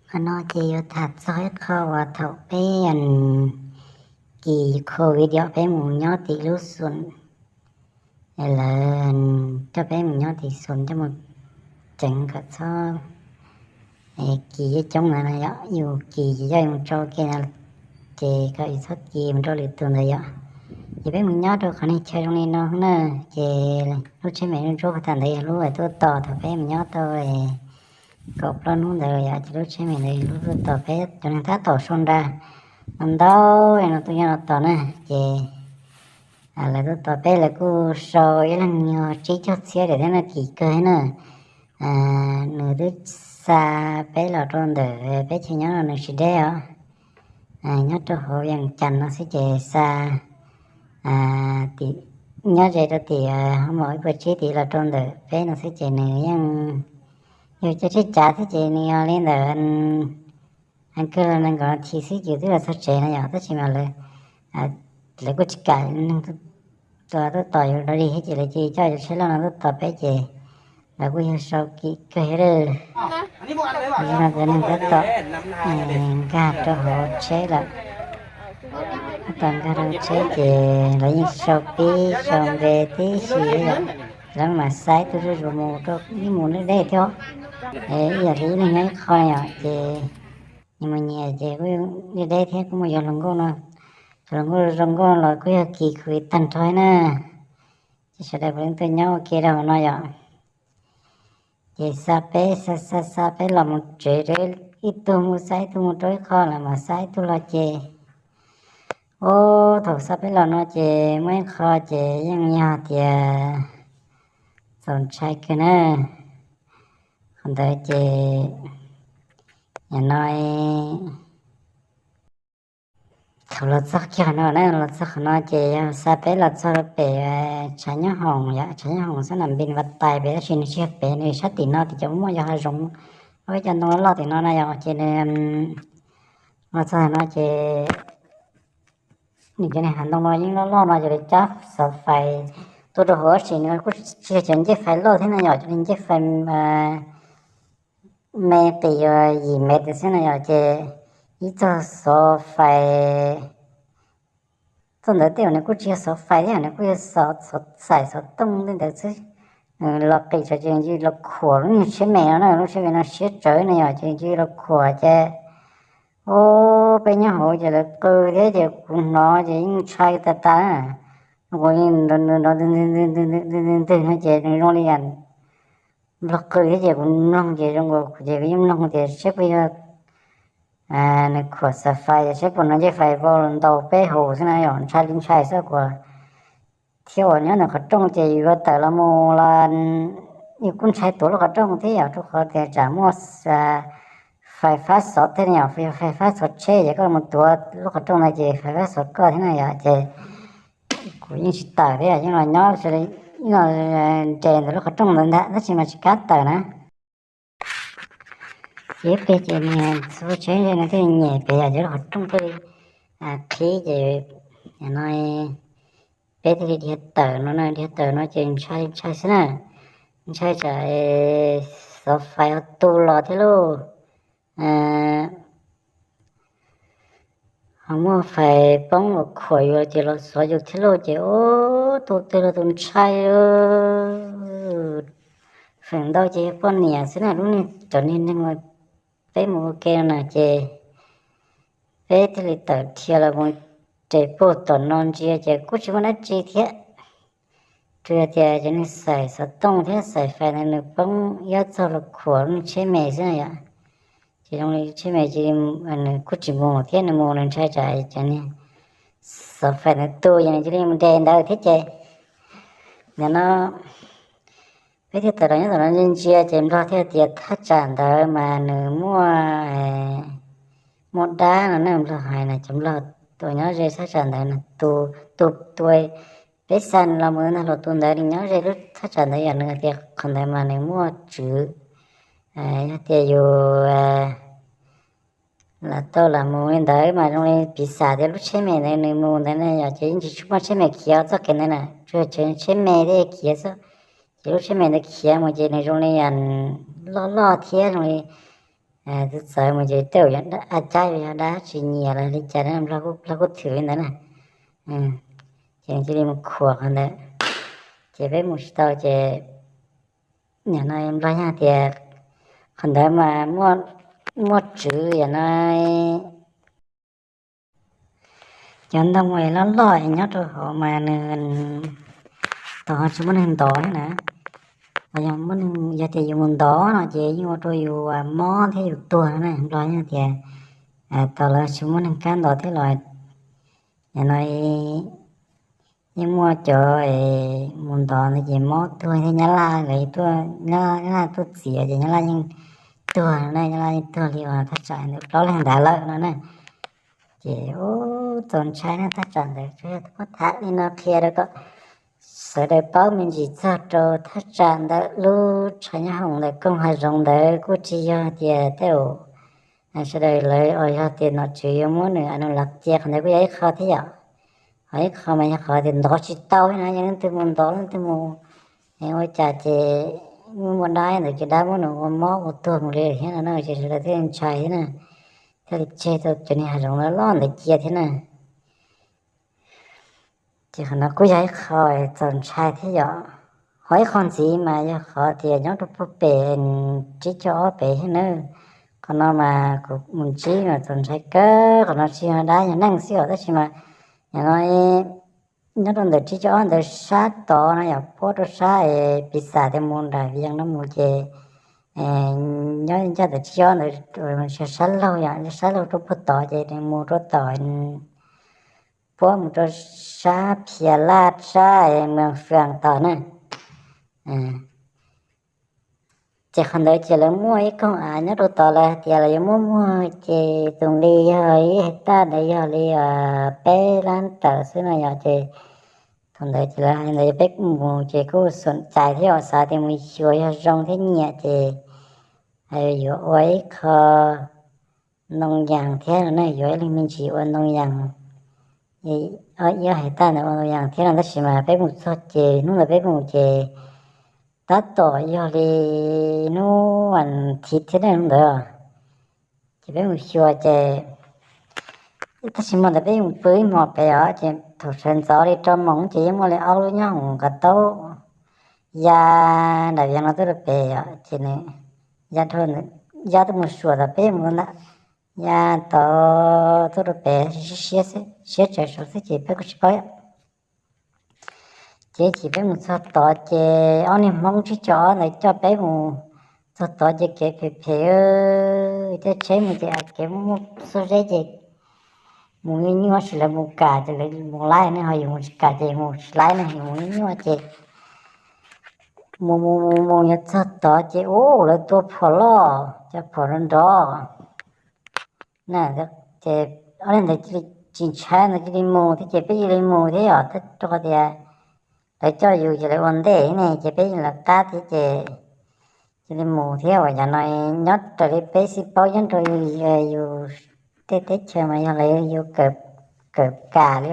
Qhov no ces yuav tham txog ib qho uas thaum peb kis covid yom, peb mus nyob tim lub xoom, lawv coj peb mus nyob tim xoom coj mus ceev kom txhob kis coob coob ntawd no yom, yus kis ces yog yus mus tso ke no, ces kom yus txhob kis mus rau lwm tus ntawd yom. Ces peb mus nyob rau qhov niag chaw zoo li no na, ces lub tsheb me ntsuab puag ta ntawd yog lub tuaj tos thaum peb mus nyob tau kaum plaub hnub ntawd yom, ces lub tsheb me ntawd yog lub tuaj tos peb cov neeg tab tom sau nra no ntau no tuaj nyob no tos na. Ces lawv tuaj tos peb, lawv kuj sau ib leeg yog tsib caug txhiab daim thiab no, kim kawg na. Nws twb xa peb los rau ntawm peb chaw nyob no nws tsis deb os, nyob rau hauv Vias Cas no xwb ces xa tim, nyob ze rau tim hauv mom ib puas tsib tim los rau ntawm peb no xwb ces nws yeej yog caij tsheb cav xwb ces nws yog li ntawm kawg los nees nkaum nas this xwb ces twb los txog tsev no yom, tab sis mas lawv, lawv kuj tsis kam neeg tuaj tos yus dog dig thiab ces lawv cia li coj cov tsheb loj no tuaj tos peb ces lawv kuj yog sau kim kawg thiab lawm. Tam sim no cov neeg tab tom nkag rau hauv tsheb lawm, tab tom nkag rau tsheb ces lawv yeej sau pib sau npe tib si yom. Lawv mam xa ib tug zuj zus mus rau ib mus deb deb thiab, ib yam li ib leeg nyob ib qho yom, ces nyias mus nyias ces kuj deb deb thiab kuj muaj yog hluas nkauj no, cov hluas nkauj zoo nkauj los kuj yog kis covid tag nrho na. Ces sawv daws puav leej tuaj nyob ua ke rau hauv no yom. Ces xa peb xa xa xa peb los mus tsev, ib tug mus xa ib tug mus rau ib qho los mam xa ib tug los ces, ub, thaum xa peb los no ces muaj ib qho ces yeej yog tias txaus ntshai kawg na. Qhov ntawd ces nim no thaum los txog kiag no na, los txog qhov no ces yog xa peb los txog rau pem tshav nyob hoom yom, tshav nyob hoom xab nam npis vaj tais pem, tab sis nws tsis yog pem, nws sab tim no tim cov muaj yog hav zoov, ob peb cov ntoo loj loj tim no na yom, ces nws los txog no ces nws cov niag hav ntoo no yeej loj loj no ces lawv cab xov fais tuaj rau hauv, tab sis nws kuj tsis yog cov ncej fais loj thiab na yom, cov niag ncej fais me qis yim mev xwb na yom, ces ib txog xov fais txoj ntawd tej zaum nws kuj tsis yog xov fais thiab, nws kuj yog xov xaim xov tooj tej ntawd xwb. Los qis tso ces nws los khuam lub niag tsheb me no na, lub tsheb me no siab tsawv na yom, ces nws los khuam ces, ub, peb nyob hauv ces lawv qw thiab ces kuv hnov ces yeej ntshai tas tas na. Kuv yeej nrov ntwg ntwg no ces nws zoo li yam nplog qw thiab ces kuv mloog ces zoo nkaus ces kuv yeej mloog tias saib puas yog nws khuam xov fais saib puas hnov ncej fais vau ntaus peb hauv xwb na yom, ntshai li ntshai xwb kuv thiab uas nyob ntawm qhov rooj ces yus yuav tawm los mus los yus kuj ntshai tuav lub qhov rooj thiab yom, rau qhov tias tsam muaj fais fab xov thiab yom, yog fais fab xov tsheb ces koj los mus tuav lub qhov rooj ntawd ces fais fab xov koj thiab na yom, ces kuv yeej tsis tawm thiab, yeej los nyob, yeej los nres ntawm lub qhov rooj ntawd ntag tab sis mas tsis kam tawm na. Ces ib pliag ces niag txhua tsheb no thiaj li nyem pem yom, ces lub qhov rooj thiaj li qhib ces no peb thiaj li dhia tawm no na, dhia tawm no ces ntshai ntshai xwb na, ntshai tsam xov fais ho tu los thiab lauj, ho muaj fais poob los khuam yus ces los xov yus thiab lauj, ces ub, tus twg los tus ntshai. Feem ntau ces yog poj niam xwb na, lub niag cov niag neeg uas peb mus ua ke no na ces peb thiaj li tawm dhia los mus res puag tom no ntsia ces kuj tsis muaj dab tsi thiab. Tsuas yog tias cov neeg xaim xov tooj thiab xaim fais ntawd nws poob yob txog los khuam lub niag tsheb me xwb na yom. Ces zoo li tsheb me ces nws kuj tsis mus thiab, nws mus nws ntshai tsam cov niag xov fais ntawd tu ces nws cia li mus nres ntawd thiab ces ntawm no peb thiaj tawm los nyob tom no ntsia ntsia ces Nplog thiaj tias thaj tsam ntawd mas nws muaj, muaj dab no na, Nplog hais na, cov Nplog tus nyob ze thaj tsam ntawd na, tus, tus, tus peb xa nws los mus ntag los tus ntawd nws nyob ze lub thaj tsam ntawd yom, nws tias qhov ntawd mas nws muaj tswv, yog tias yus lam tau lam mus li ntawd mas zoo li piv xam tias lub tsheb me ntawd nws mus ntawd na yom, ces yeej tsis tshua muaj tsheb me khiav txoj kev ntawd na, tsuas yog tsheb me thiaj khiav xwb. Ces lub tsheb me ntawd khiav mus ces nws zoo li loj loj thiab zoo li txawv txawv mus ces tej zaum yog a cab yog dab tsis nyiam los li cas, Nplog kuj thwm li ntawd na. Ces nws cia li mus khuam qhov ntawd, ces peb mus tsis tau ces nim no Nplog yeej tias qhov ntawd mas muaj tswv yam no cov ntoo loj loj nyob rau hauv mas nws tau tsis muaj neeg ntov thiab na. Yog tias yus mus ntov no ces yeej ua rau yus mob thiab yus tuag na. Nplog yeej tias tau lawv tsis muaj neeg kab ntov thiab los no yeej muaj cov mus ntov ntawd ces mob tuag thiab. Nyab Laj lawv tuaj, Nyab Laj tuaj txiav ces Nyab Laj yeej tuag na, Nyab Laj yeej tuag li uas thaj tsam ntawd plaub leeg ntawd lawm no na. Ces txaus ntshai na, thaj tsam ntawd tsuas yog tuaj tham li no qhia rau kom sawv daws paub me ntsis txog rau thaj tsam ntawd. Lub tshav nyob hoom ntawm koog hav zoov ntawd kuj tsis yog tias tej zaum sawv daws lawv os, yog tias nom tswv yuav muab nws a no los cia qhov ntawd kuj yog ib qho thiab yom. Ho ib qho mas yog qhov tias ntov tsis tau na, yog leej twg mus ntov leej twg mus ua cas ces muaj dab ntawd ces dab muab nws ua mob ua tuag mus li thiab no na, ces sawv daws thiaj li ntshai thiab na, thiaj li tseg tau cov niag hav zoov loj loj ntawd cia thiab na. Ces qhov no kuj yog ib qho txaus ntshai thiab yom. Ho ib qho ntxiv mas yog qhov tias nyob rau puag pem tsib caug ob pem thiab na, qhov no mas kuv mus ntsib mas txaus ntshai kawg. Qhov no tsis yog dab yog neeg xwb os, tab sis mas nim no nyob rau ntawm tsib caug ob ntawd sab tod no yom, puab rau sab es piv xam tias mus nram Vias no mus ces nyob ncaj ntawm tsib caug ob ntawd sab laug yom, sab laug rau puag tod ces nws mus rau tom puab mus rau sab Phiaj Laj sab Moos Fees tod na. Ces qhov ntawd ces lawv muaj ib koog av nyob rau tod, lawv hais tias lawv yuav muab muag ces tus nqi yog ib hais taj ntawd yog li peb lab tawm xwb no yom. Ces thaum ntawd ces lawv hais ntawd yog peb mus ces kuj xum cais thiab, xav tias mus xyuas yog zoo thiab nyiam ces yuav ua ib qho ntoo yas thiab no na, yuav ib leeg me ntsis ua ntoo yas. Ib hais taj ntawd ua ntoo yas thiab no, tab sis mas peb mus txog ces hnub ntawd peb mus ces tab tom yog li hnub vas thiv thiab ne hnub ntawd. Ces peb mus xyuas ces tab sis hmo ntawd peb mus pw ib hmos pem os, ces thaum sawv ntxov li rau moos ces yeej muaj li ob lub nyoob hoom nqa taub ya nram Vias no tuaj rau pem os, ces nws ya tuaj mus Suav tom peb mus ntag, ya tod tuaj rau pem siab siab tsawv saud xwb ces peb kuj tsis paub. Ces ces peb mus txog tod ces ob niag Hmoob tsib caug ob ntawd coj peb mus txog tod ces kev phem phem, caij tsheb mus ces kev muaj muaj xuab zeb ces mus nyuaj nyuaj, sis lawv mus kam ces lawv mus laib ne, ho yus mus tsis kam ces mus tsis laib ne, yus mus nyuaj nyuaj ces mus mus mus mus yuav txog tod ces ub lawv tua phom loj, cov phom nrov nrov na. Ces ob leeg ntawd cia li tsis ntshai ntawd cia li mus thiab ces peb cia li mus thiab yom, rau qhov tias lawv coj yus ces lawv ua ntej ne ces peb yeej lawv qab thiab ces cia li mus thiab. Uas yog no nyob raws li peb xij paub nyob rau yus tej teb chaws mas yog lawv yuav kawm kam li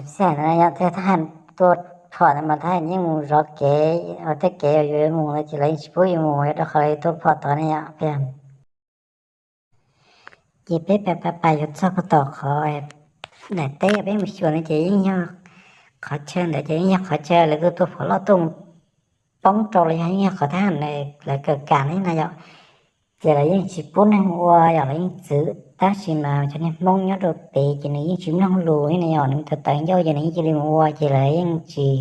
xij hais no yom, thiab thab ham tua phom ntawd mas thab ham yeej mus zov kev, ua tej kev uas yus yuav mus no ces lawv yeej tsis pub yus mus rau qhov lawv tua phom tod ne yom. Ces peb pais pais pais yuav txog puag tom qhov daim teb peb mus xyuas no ces yeej yog qhov chaw ntawd ces yeej yog qhov chaw lawv tua tua phom loj tuaj mus poob rau los yog yeej yog qhov thab ham lawv kawm kam ne no yom. Ces lawv yeej tsis pub neeg ua yom, lawv yeej txwv, tab sis mas cov niag Hmoob nyob rau pem ces nws yeej tsis mloog lus li no yom, nws tawv tawv ncauj ces nws yeej cia li mus ua ces lawv yeej tsis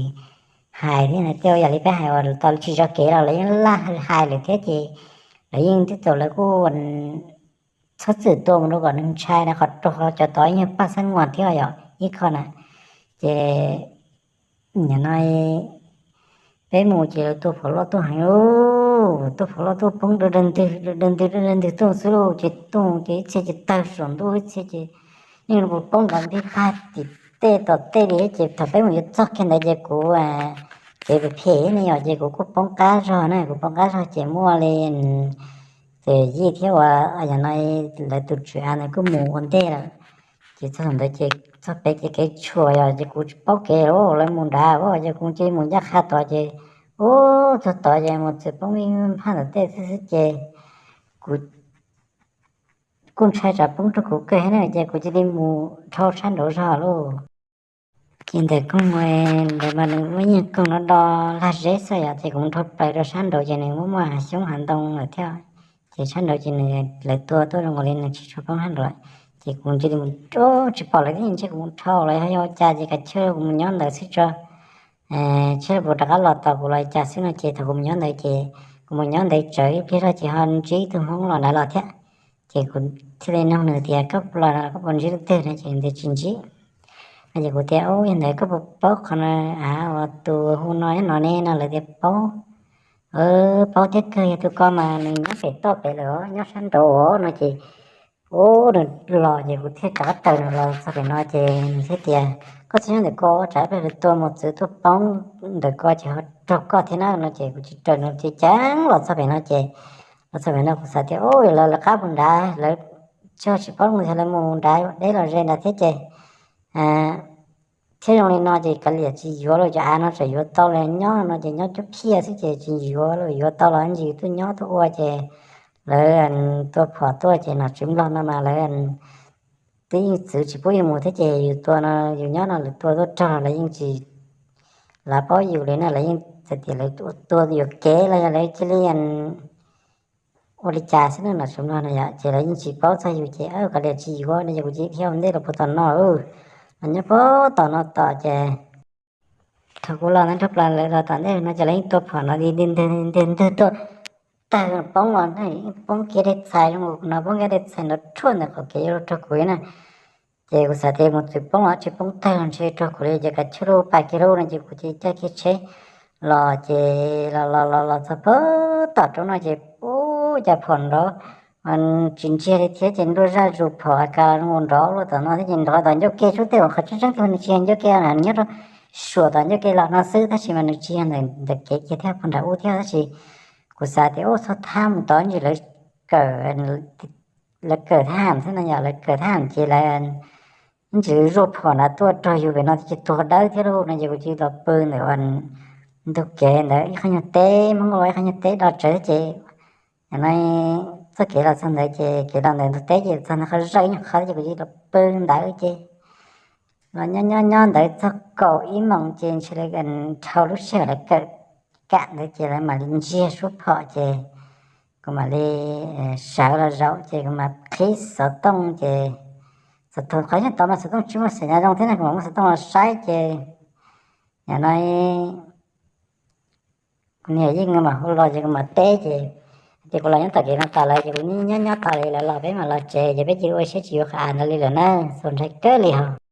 hais thiab na. Tej yam li peb hais uas tau tsis zov kev los lawv yeej laj hais lawm thiab ces lawv yeej twb txaus lawv kuj txhob txwm tua mus rau kom nws ntshai na, qhov rau qhov cov tod yeej yog paj xab nguas thiab yom ib qho na. Ces nim no peb mus ces lawv tua phom loj tuaj heev, tua phom loj tuaj poob rau dawg ntwg dawg ntwg dawg ntwg tuaj xwb lauj, ces tuaj ces ib txhia ces tawg saum ntuj, ib txhia ces yeej poob nkaus ntiag pag tim tej tom tej li. Ces thaum peb mus yuav txog kiag ntawd ces kuv kev phem phem ne yom, ces kuv kuj poob qab zog na, kuv poob qab zog ces muaj li tus yij thiab uas yog no lawv tus tswv av ntawd kuj mus ua ntej lawm. Ces txog ntawd ces txog pem ces kev tshuam yom, ces kuv tsis paub kev lawm, lawv mus nrad, ces kuv cia li mus ncaj qha tod ces ub txog tod ces mus txwm poob ib phaj ntawm tej xwb xwb ces kuv kuj ntshai tsam poob rau kuv kawg thiab na, ces kuv cia li mus dhau sab nraud zog lauj. Ces ntawm koog ntawd mas nws muaj yeej koog no do lag zeb xwb yom, ces kuv mus dhau plaws rau sab nraud ces nws muaj muaj hav xyoob hav ntoo lawm thiab. Ces sab nraud ces nws, lawv tua tuaj zoo nkaus li nws tsis tshua poob sab nraud. Ces kuv cia li mus, tsis pom lawv thiab ntshe kuv mus dhau los yog ua cas ces kav chawj kuv mus nyob ntawd xwb tso, thiab puas rov qab los tos kuv los cas xwb no ces thaum kuv mus nyob ntawd ces kuv mus nyob ntawd tsawv ib pliag zog ces ho ntsib ib tug Hmoob los ntawd los thiab. Ces kuv thiaj li nug nws tias koj los no koj puas ntsib leej twg no ces nws tias tsis ntsib. No ces kuv tias ub, yog ntawd koj puas paub qhov no, av uas tus hu no nyob no ne no? Lawv tias paub. Paub thiab kawg, yog tus ko mas nws nyob pem toj pem lawm, nyob sab nraud no ces ub, nws los ces kuv thiaj rov qab raws nws los txog pem no ces nws thiaj tias koj txhob nyob ntawm ko, tsam ib pliag lawv tua mos txwv tuaj poob ntawm ko ces ho raug koj thiab na no ces kuv tsis raws nws ces ceev los txog pem no ces, los txog pem no kuv xav tias ub, lawv lawv qab mus nrad, lawv tsis paub mus, lawv mus nrad deb los ze nrad thiab ces thiab zoo li no ces kav liam tsis yuav lawm, cov av no tseem yuav tau los nyob no ces nyob cuab phiaj xwb ces tsis yuav lawm, yuav tau los ntsis tuaj nyob tuaj ua ces lawv tua phom tuaj ces nom tswv Nplog no mas lawv twb yeej txwv tsis pub yus mus thiab ces yus tua no, yus nyob no lawv tua tuaj raug lawv yeej tsis, lawv paub yus li na, lawv yeej txawm tias lawv tua yuam kev los yog lawv cia li ua li cas xwb na, nom tswv Nplog no yom, ces lawv yeej tsis paub txog yus ces kav liam tsis yuav no ces kuv cia li dhia ua ntej los puag tom no, los nyob puag tom no tos ces thaum kuv los ntawd nrog plaws lawv los tom ntej no ces lawv yeej tua phom no ntws ntws ntws tuaj, tawg poob los yeej poob kiag dej txhais zoo nkaus no, poob kiag dej txhais nrov rhuaj ntawm qhov kev yuav luag raug kuv na. Ces kuv xav tias mus txwm poob los tsis poob tawg los ntshe raug kuv li ces kav chawj lub pas kiag lub no ces kuv cia li caij kiag tsheb los ces los los los los txog puag tom roob no ces ub, cas phom nrov tsis ntsiag li thiab ces nruab zaj zus phom a kas zoo nkaus nrov luaj tom no thiab ces nrov tom ncauj ke, xub tej uas qhov tseeb tseeb tuaj nws tsis yog ncauj ke na, nws nyob rau suam tom ncauj ke los no xwb tab sis mas nws tsis yog ntawm kev kiag thiab puag nram ub thiab tab sis kuv xav tias ub, txhob thab mus tod, ntsis lawv kawm, lawv kawm thab ham xwb no yom, lawv kawm thab ham ces lawv ntsis zuaj phom nrad tuaj raug yus pem no ces tuag dawb thiab lauj no ces kuv cia li los pw ntawm ntug kev ntawd ib qho nyuag teb, Hmoob ua ib qho nyuag teb do tsawv thiab ces no txoj kev los txog ntawd ces kev los ntawm ntug teb ces txog ntawd qhov zawj ib nyuag qhov ces kuv cia li los pw ntawd ces los nyob nyob nyob ntawd txog kaum ib moos ces ntshe lawv dhau lub sij hawm lawv kawm kam ntawd ces lawv mam li ntsiag suab phom ces kuv mam li sawv los zaum ces kuv mam qhib xov tooj ces, xov tooj qhov nyob tod mas xov tooj tsis muaj xim nyas zoo thiab no kuv mam muab xov tooj los saib ces no kuv niam yeej mam hu los ces kuv mam teb ces, ces kuv los nyob tom kev no tos lawv ces kuv nyob nyob tos li lawv los peb mam los tsev ces peb cia li ua siab tsis yuav qhov av ntawd li lawm na, txaus ntshai kawg li hos.